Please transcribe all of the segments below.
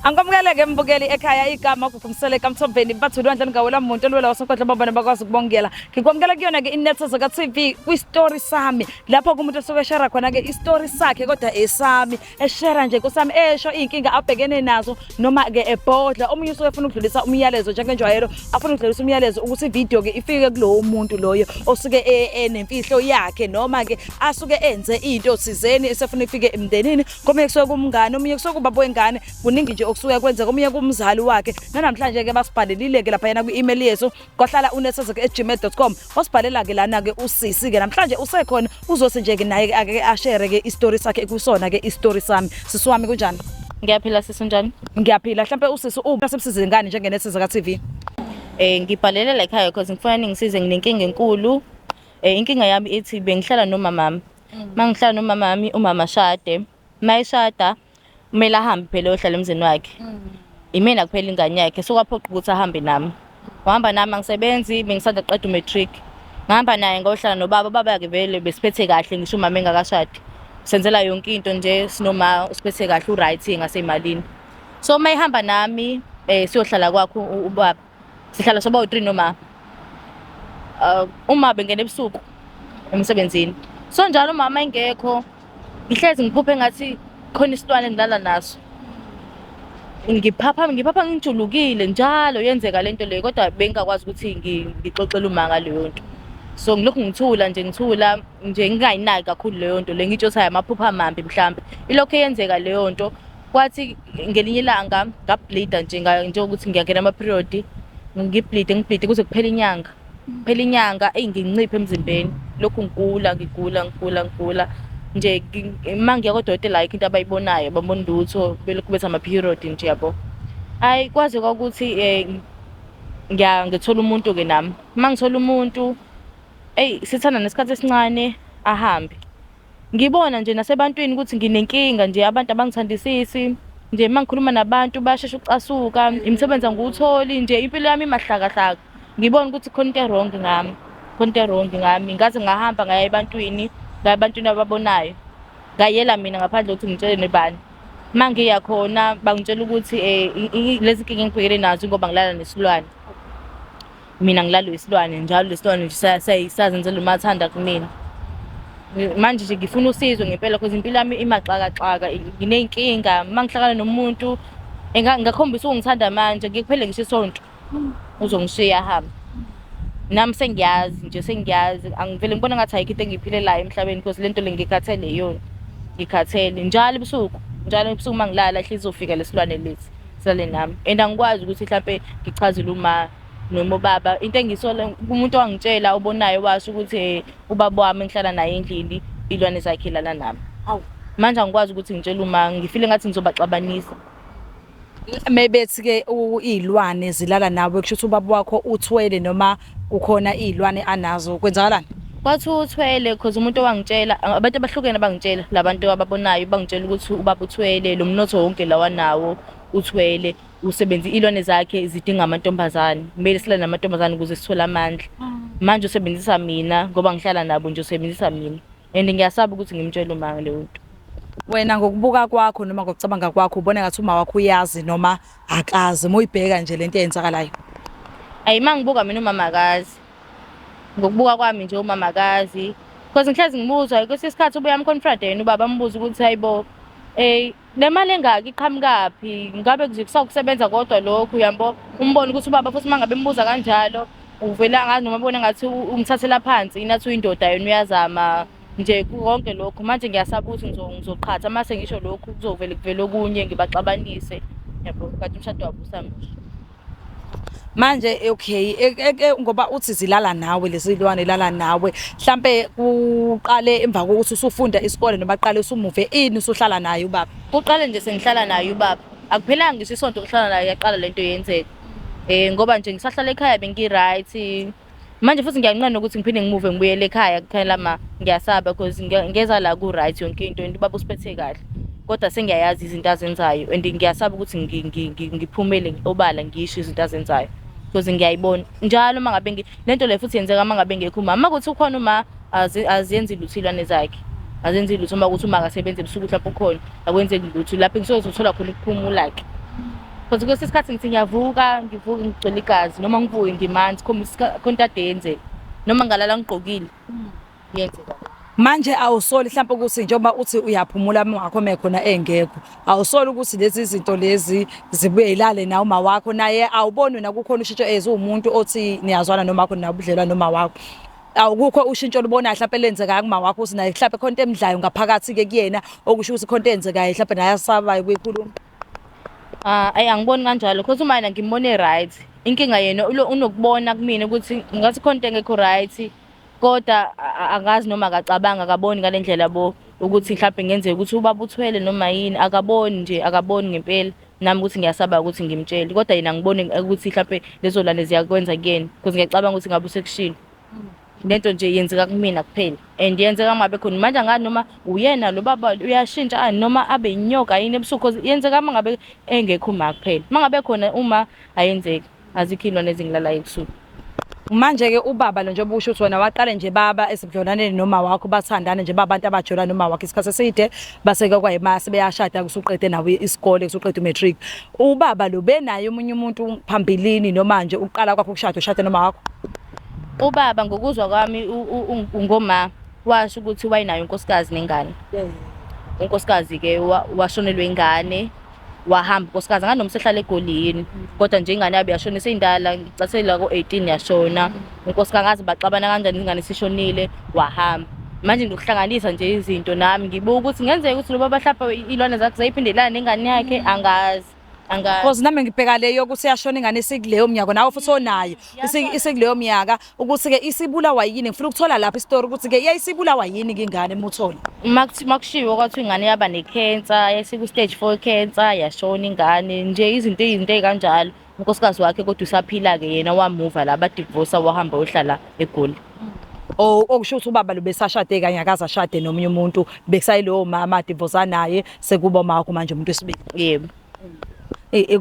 Angikwamukele-ke mbukeli ekhaya, igama uGugu kaMthombeni, bathi ulwandle lungawela muntu olwela wasonkondlo babona bakwazi ukubongela. Ngikwamukela kuyona-ke iNethaza ka-TV kwi-story sami, lapho kumuntu osuke eshera khona-ke i-story sakhe, kodwa esami eshera nje kusami, esho iy'nkinga abhekene nazo noma-ke ebhodla. Omunye usuke efuna ukudlulisa umyalezo njengenjwayelo, afuna ukudlulisa umyalezo ukuthi ividiyo-ke ifike kulowo muntu loyo osuke enemfihlo yakhe, noma-ke asuke enze into thizeni esefuna ifike emndenini. Komunye kusuke kumngane, omunye kusuke kubaba wengane, kuningi nje okusuke kwenzeka, omunye kumzali wakhe. Nanamhlanje-ke basibhalelile-ke laphayana kwi-email yethu kwahlala unethezeke@gmail.com, wasibhalela-ke lana-ke usisi-ke namhlanje usekhona, uzothi nje-ke naye-ke ake ashere-ke isitori sakhe kusona-ke isitori sami. Sisi wami, kunjani? Ngiyaphila sisi, unjani? Ngiyaphila. Mhlampe usisi usemsize ngani njengeNethezeka ka-TV? Ngibhalele la ekhaya because ngifuna ningisize, nginenkinga enkulu. Inkinga yami ithi bengihlala nomamami. Mangihlala nomamami, umama shade. Mayeshada kumele ahambe phela oyohlala emzini wakhe. Imina kuphela ingane yakhe, so kwaphoqa ukuthi ahambe nami. Wahamba nami, angisebenzi, bengisanda kuqeda u-matric. Ngihamba naye ngohlala nobaba, ubaba ke vele besiphethe kahle ngisho umama engakashadi. Senzela yonke into nje, sinoma usiphethe kahle, u-right ngaseyimalini. So uma ehamba nami siyohlala kwakho ubaba. Sihlala soba u-3 noma uma bengena ebusuku emsebenzini. So njalo umama engekho, ngihlezi ngiphuphe engathi khona isilwane engilala naso. Ngiphapha ngiphapha ngijulukile njalo, yenzeka lento leyo, kodwa bengingakwazi ukuthi ngixoxele uma ngaleyo nto. So ngilokhu ngithula nje, ngithula nje, ngingayinaki kakhulu leyo nto le, ngitsho ukuthi hhayi, amaphupho amambi mhlampe. Ilokhu eyenzeka leyo nto, kwathi ngelinye ilanga ngableeda nje, njengokuthi ngiyangena ama-period, ngibleede ngibleede kuze kuphele inyanga. Phela inyanga, eyi, nginciphe emzimbeni, lokhu ngigula ngigula ngigula ngigula nje. Uma ngiya kodokotela ayikho into abayibonayo, ababoni lutho, belokhu bethi ama-period nje, yabo. Hhayi, kwaze kwakuthi ngithola umuntu-ke nami. Uma ngithola umuntu, eyi, sithanda nesikhathi esincane, ahambe. Ngibona nje nasebantwini ukuthi nginenkinga nje, abantu abangithandisisi nje, uma ngikhuluma nabantu bayashesha ukucasuka, imisebenzi angiwutholi nje, impilo yami imahlakahlaka. Ngibona ukuthi khona into e-wrong ngami, khona into e-wrong ngami. Ngaze ngahamba ngaya ebantwini, ngaya ebantwini ababonayo. Ngayela mina ngaphandle kokuthi ngitshele nebani. Uma ngiya khona bangitshela ukuthi lezi nkinga engibhekene nazo ingoba ngilala nesilwane. Mina ngilalwa isilwane njalo, lesilwane nje sazenzela umathanda kumina. Manje nje ngifuna usizo ngempela because impilo yami imaxakaxaka, nginey'nkinga. Uma ngihlangana nomuntu engakhombisa ukungithanda manje, ngikuphele ngisho isonto uzongishiya ahambe. Nami sengiyazi nje, sengiyazi, angivele ngibona ngathi ayikho into engiyiphilelayo emhlabeni because lento le ngikhathele iyona. Ngikhathele njalo ebusuku, njalo ebusuku uma ngilala hlezi izofika lesilwane lesi silale nami, and angikwazi ukuthi mhlampe ngichazele uma noma ubaba. Into engisola, umuntu owangitshela obonayo washo ukuthi ubaba wami engihlala naye endlini, iy'lwane zakhe ilala nami. Hawu. Manje angikwazi ukuthi ngitshele uma, ngifile ngathi ngizobaxabanisa. Mebethi-ke iy'lwane zilala nawe, kusho ukuthi ubaba wakho uthwele noma kukhona iy'lwane anazo, kwenzakalani? Kwathi uthwele cause umuntu owangitshela, abantu abahlukene abangitshela, labantu ababonayo bangitshela ukuthi ubaba uthwele, lo mnotho wonke lawa nawo uthwele, usebenza iy'lwane zakhe zidinga amantombazane, kumele silale namantombazane ukuze sithole amandla. Manje usebenzisa mina ngoba ngihlala nabo nje, usebenzisa mina and ngiyasaba ukuthi ngimtshele uma leyo nto. Wena ngokubuka kwakho noma ngokucabanga kwakho, ubona ngathi uma wakho uyazi noma akazi, uma uyibheka nje lento eyenzakalayo? Ayi, uma ngibuka mina, umama akazi. Ngokubuka kwami nje, umama akazi because ngihlezi ngibuzwa kwesinye isikhathi, ubuye am-confront yena ubaba, ambuze ukuthi hayibo, le mali engaka iqhamukaphi, ngabe nje kusakusebenza kodwa lokhu, uyabo? Umbone ukuthi ubaba futhi uma ngabe embuza kanjalo uvele angazi noma abone ngathi umthathela phansi yini, athi uyindoda yena uyazama nje konke lokhu. Manje ngiyasaba ukuthi ngizoqhatha mase ngisho lokhu, kuzovele kuvele okunye, ngibaxabanise, yabo, kanti umshado wabo usamusha. Manje okay, ngoba uthi zilala nawe lezi lwane, lala nawe, mhlambe kuqale emva kokuthi usufunda isikole noma qale usumuve ini usuhlala naye ubaba? Kuqale nje sengihlala naye ubaba, akuphelanga ngisho isonto kuhlala naye, yaqala lento yenzeka. Ngoba nje ngisahlala ekhaya bengi-right. Manje futhi ngiyanqena ukuthi ngiphinde ngimuve ngibuyele ekhaya kukhaya ma, ngiyasaba because ngeza la ku-right yonke into and ubaba usiphethe kahle. Kodwa sengiyayazi izinto azenzayo and ngiyasaba ukuthi ngiphumele obala ngisho izinto azenzayo because ngiyayibona njalo uma ngabe lento le futhi yenzeka uma ngabe ngekho umama. Uma kuthi ukhona uma, aziyenzi lutho iy'lwane zakhe, azenzi lutho. Uma kuthi uma akasebenzi ebusuku mhlawumbe ukhona, akwenzeki lutho lapho ngisuke ngizothola khona ukuphumula-ke. Because kwesinye isikhathi ngithi ngiyavuka, ngivuke ngigcwele igazi noma ngivuke ngimanzi khombisa khona into ade yenzeka. Noma ngalala ngigqokile. Kuyenzeka. Manje awusoli mhlawumbe ukuthi njengoba uthi uyaphumula uma wakho mekhona engekho, awusoli ukuthi lezi zinto lezi zibuye yilale nawe uma wakho naye awuboni wena kukhona ushintsho as uwumuntu othi niyazwana noma wakho nabudlelwane noma wakho. Awukukho ushintsho olubonayo mhlawumbe lenzekayo kuma wakho ukuthi naye mhlawumbe khona into emdlayo ngaphakathi-ke kuyena okusho ukuthi khona into eyenzekayo mhlawumbe naye asabayo ukuyikhuluma. Ah, ayi angiboni kanjalo because uma yena ngimbone right. Inkinga yena unokubona kumina ukuthi ngathi khona into engekho right kodwa angazi noma akacabanga akaboni ngale ndlela bo ukuthi mhlawumbe ngenzeka ukuthi ubaba uthwele noma yini akaboni nje akaboni ngempela nami ukuthi ngiyasaba ukuthi ngimtshele kodwa yena angiboni ukuthi mhlawumbe lezo lwane ziyakwenza kuyena because ngiyacabanga ukuthi ngabe usekushilo. Lento nje yenzeka kumina kuphela and yenzeka uma bekhona manje angazi noma uyena lo baba uyashintsha ah, noma abe inyoka yini ebusuku cause yenzeka uma ngabe engekho uma kuphela uma ngabe khona uma ayenzeki azikho iy'lwane ezingilalayo ebusuku. Manje-ke ubaba lo njengoba usho ukuthi wena waqale nje baba esibudlelwaneni noma wakho bathandane nje babantu abajola noma wakho isikhathi eside base-ke kwayima sebeyashada usuqede nawe isikole usuqede u-matric. Ubaba lo benaye omunye umuntu phambilini noma nje uqala kwakho ukushada ushade noma wakho? Ubaba ngokuzwa kwami ngoma washo ukuthi wayenayo unkosikazi nengane. Unkosikazi-ke washonelwa ingane wahamba unkosikazi angazi noma usehlala eGoli yini kodwa nje ingane yabe yashona iseyindala ngicathela ko-18 yashona. Unkosikazi angazi baxabana kanjani ingane isishonile wahamba. Manje ngikuhlanganisa nje izinto nami ngibuka ukuthi kungenzeka ukuthi lo baba mhlawumbe iy'lwane zakhe zayiphindelana nengane yakhe angazi. Angazi. Cause nami ngibheka le yokuthi yashona ingane isikuleyo mnyaka nawe futhi onayo isikuleyo mnyaka ukuthi-ke isibulawa yini ngifuna ukuthola lapho isitori ukuthi-ke yayisibulawa yini-ke ingane uma uthola. Makushiwo kwathiwa ingane yaba ne-cancer yayisiku-stage 4 cancer yashona ingane nje izinto izinto ey'kanjalo. Unkosikazi wakhe kodwa usaphila-ke yena wamuva la badivosa wahamba wayohlala eGoli. Oh, okusho ukuthi ubaba lo besashade kanye akaze ashade nomunye umuntu bekusayilowo mama adivosa naye sekuba umakho manje umuntu wesibili. Yebo.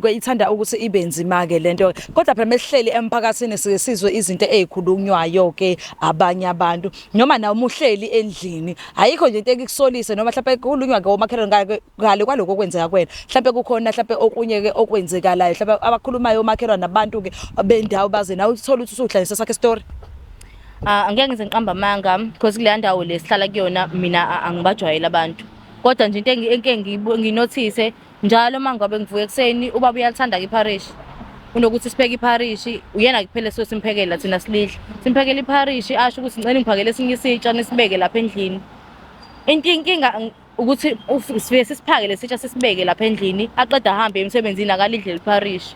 Ithanda ukuthi ibe nzima-ke lento kodwa phela mesihleli emphakathini sike sizwe izinto ey'khulunywayo-ke abanye abantu noma nawe uma uhleli endlini ayikho nje into ekikusolise noma mhlawumbe kukhulunywa-ke omakhelwane ngale kwaloko okwenzeka kuwena mhlawumbe kukhona mhlawumbe okunye-ke okwenzekalayo mhlawumbe abakhulumayo omakhelwane nabantu-ke bendawo baze nawe uthole ukuthi usuhlanganise sakhe story. Ah, angeke ngize ngiqambe amanga because kuleya ndawo le sihlala kuyona mina angibajwayeli abantu kodwa nje into enke nginothise njalo uma ngabe ngivuka ekuseni ubaba uyalithanda-ke ipharishi kunokuthi sipheke ipharishi uyena kuphela esuke simphekela thina silidla simphekela ipharishi asho ukuthi ngicela ngiphakele esinye isitsha nisibeke lapha endlini inkinga ukuthi sifike sisiphake lesitsha sisibeke lapha endlini aqeda ahambe emsebenzini akalidle lipharishi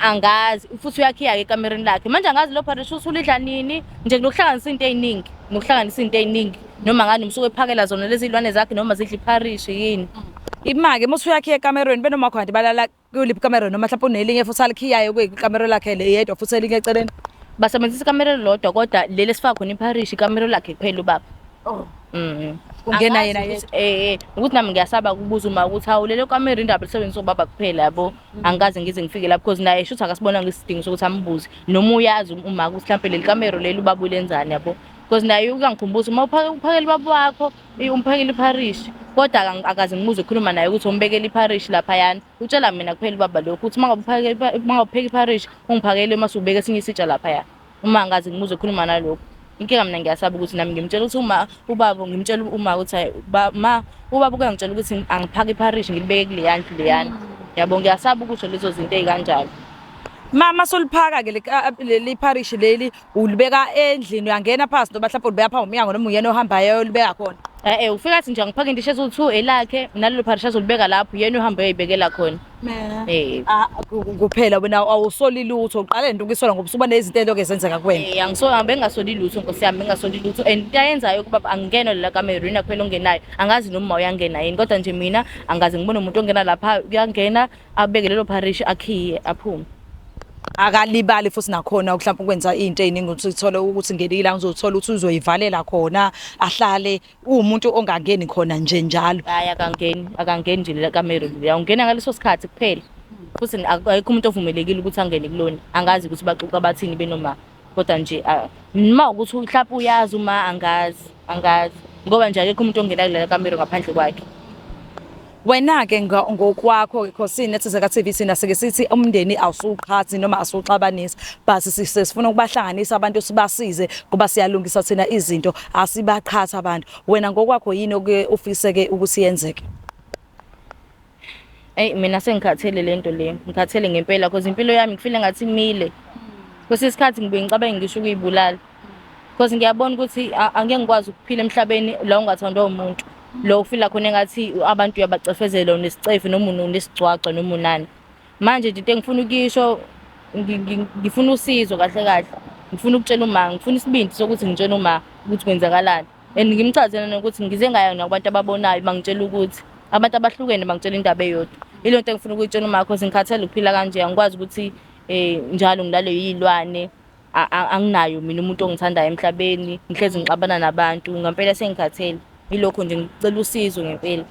angazi futhi uyakhiya-ke ekamereni lakhe manje angazi lo pharishi usulidla nini nje nokuhlanganisa into ey'ningi nokuhlanganisa into ey'ningi noma ngani umsuke ephakela zona lezi iy'lwane zakhe noma zidla ipharishi yini. Ima-ke uma usuyakhiya ekamerweni benomakho kanti balala kuliphi ikamero noma mhlawumbe unelinye futhi alikhiyayo kwikamero lakhe leyedwa futhi elinye eceleni? Basebenzisa ikamero elilodwa kodwa leli esifaka khona ipharishi ikamero lakhe kuphela ubaba. Oh. Kungena yena yedwa. Ukuthi nami ngiyasaba ukubuza uma ukuthi hawu lelo kamero indaba lisebenzisa ubaba kuphela yabo. Angikaze ngize ngifike lapho because naye shuthi akasibonanga isidingo sokuthi ambuze noma uyazi uma ukuthi mhlawumbe leli kamero leli ubaba ulenzani yabo. Because naye uyangikhumbuza uma uphakela ubaba wakho umphakela ipharishi kodwa akaze ngimuzwe ekhuluma naye ukuthi umbekela ipharishi laphayana. Utshela mina kuphela ubaba lokhu ukuthi uma ngabe upheka ipharishi ungiphakele uma usubeka esinye isitsha laphaya. Uma angaze ngimuzwe ekhuluma nalokho. Inkinga mina ngiyasaba ukuthi nami ngimtshela ukuthi uma ubaba ngimtshela uma ukuthi hayi ma ubaba uyangitshela ukuthi angiphake ipharishi ngilibeke kuleya ndlu leyana. Yabo ngiyasaba ukusho lezo zinto ey'kanjalo. Mama soliphaka-ke leli pharishi leli ulibeka endlini uyangena phansi noma mhlawumbe ulibeka phambi komnyango noma uyena ohambayo olibeka khona? Eh ufika athi nje angiphake indishi eziwu-2 elakhe nalelo pharishi azolibeka lapho uyena ohamba uyoyibekela khona. Eh. Ah, kuphela wena awusoli lutho uqale nto ukuyisola ngoba usuba nezinto elokhu ezenzeka kuwena. Eh angisola bengasoli lutho nkosi yami bengasoli lutho and into ayenzayo kuba angingenwa lela kamero yina kuphela ongenayo angazi noma uyangena yini kodwa nje mina angaze ngibone umuntu ongena lapha uyangena abeke lelo pharishi akhiye aphume. Akalibali futhi nakhona mhlawumbe ukwenza into ey'ningi ukuthi uthole ukuthi ngelinye ilanga uzothola ukuthi uzoyivalela khona ahlale uwumuntu ongangeni khona nje njalo. Hhayi akangeni, akangeni nje lela kamero leliya, ungena ngaleso sikhathi kuphela. Futhi akekho umuntu ovumelekile ukuthi angene kulona. Angazi ukuthi baxoxa bathini benoma kodwa nje noma ukuthi mhlawumbe uyazi uma angazi, angazi. Ngoba nje akekho umuntu ongena kulela kamero ngaphandle kwakhe. Wena-ke ngokwakho because siyiNethezeka TV thina sike sithi umndeni awusuqhathi noma asuxabanisi but sifuna ukubahlanganisa abantu sibasize ngoba siyalungisa thina izinto asibaqhathi abantu. Wena ngokwakho yini okuye ufise-ke ukuthi yenzeke? Eyi mina sengikhathele le nto le, ngikhathele ngempela cause impilo yami ngifile ngathi imile. Kwesinye isikhathi ngibuye ngicabange ngisho ukuyibulala. Cause ngiyabona ukuthi angeke ngikwazi ukuphila emhlabeni la ungathandwa umuntu. Lo ufila khona engathi abantu uyabacefezela unesicefe noma unesigcwagcwa noma unani. Manje nje into engifuna ukuyisho ngifuna usizo kahle kahle. Ngifuna ukutshela uma, ngifuna isibindi sokuthi ngitshele uma ukuthi kwenzakalani. And ngimchazele nokuthi ngize ngaya nakubantu ababonayo bangitshela ukuthi abantu abahlukene bangitshela indaba eyodwa. Ile nto engifuna ukuyitshela uma cause ngikhathele ukuphila kanje angikwazi ukuthi njalo ngilale yiy'lwane anginayo mina umuntu ongithandayo emhlabeni ngihlezi ngixabana nabantu ngempela sengikhathele. Yilokho nje ngicela usizo ngempela.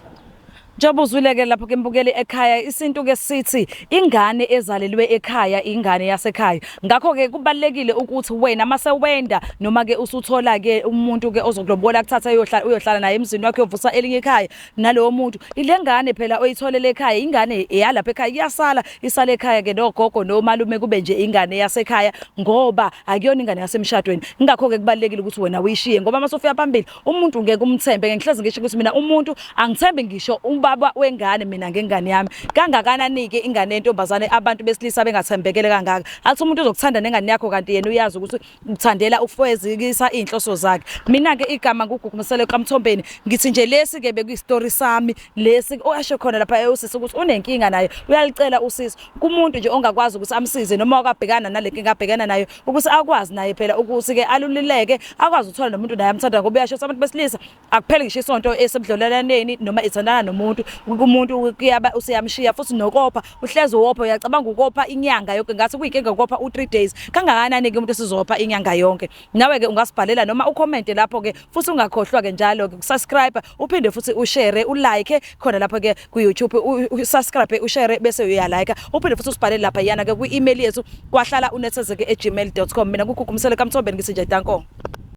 Njengoba uzwile-ke lapho ke mbukeli ekhaya isintu-ke sithi ingane ezalelwe ekhaya ingane yasekhaya. Ngakho-ke kubalulekile ukuthi wena mase wenda noma-ke usuthola-ke umuntu-ke ozokulobola akuthathe uyohlala naye emzini wakhe uyovusa elinye ikhaya nalowo muntu. Ile ngane phela oyitholele ekhaya ingane eyalapha ekhaya iyasala isale ekhaya-ke nogogo nomalume kube nje ingane yasekhaya ngoba akuyona ingane yasemshadweni. Ingakho-ke kubalulekile ukuthi wena uyishiye ngoba mase ufika phambili umuntu ngeke umthembe. Ngihlezi ngisho ukuthi mina umuntu angithembi ngisho ubaba wengane mina ngengane yami. Kangakanani-ke ingane yentombazane abantu besilisa bengathembekele kangaka. Athi umuntu uzokuthanda nengane yakho kanti yena uyazi ukuthi ukuthandela ukufezekisa iy'nhloso zakhe. Mina-ke igama nguGugu Mseleku kaMthombeni ngithi nje lesi-ke bekuyisitori sami lesi oyasho khona lapha usisi ukuthi unenkinga naye uyalicela usizo kumuntu nje ongakwazi ukuthi amsize noma wakabhekana nale nkinga abhekana nayo ukuthi akwazi naye phela ukuthi-ke alululeke akwazi ukuthola nomuntu naye amthanda ngoba uyasho ukuthi abantu besilisa akupheli ngisho isonto esebudlelwaneni noma ethandana nomuntu umuntu kuyaba useyamshiya futhi nokopha uhlezi wopha uyacabanga ukopha inyanga yonke ngathi kuyinkinga ukopha u3 days kangakanani ke umuntu esizopha inyanga yonke nawe ke ungasibhalela noma ucommente lapho ke futhi ungakhohlwa ke njalo ke usubscribe uphinde futhi ushare ulike khona lapho ke ku YouTube usubscribe ushare bese uyalike uphinde futhi usibhalele lapha yana ke kwi email yethu kwahlala unethezeke@gmail.com mina kuGugu Mseleku kaMthombeni ngithi nje danko.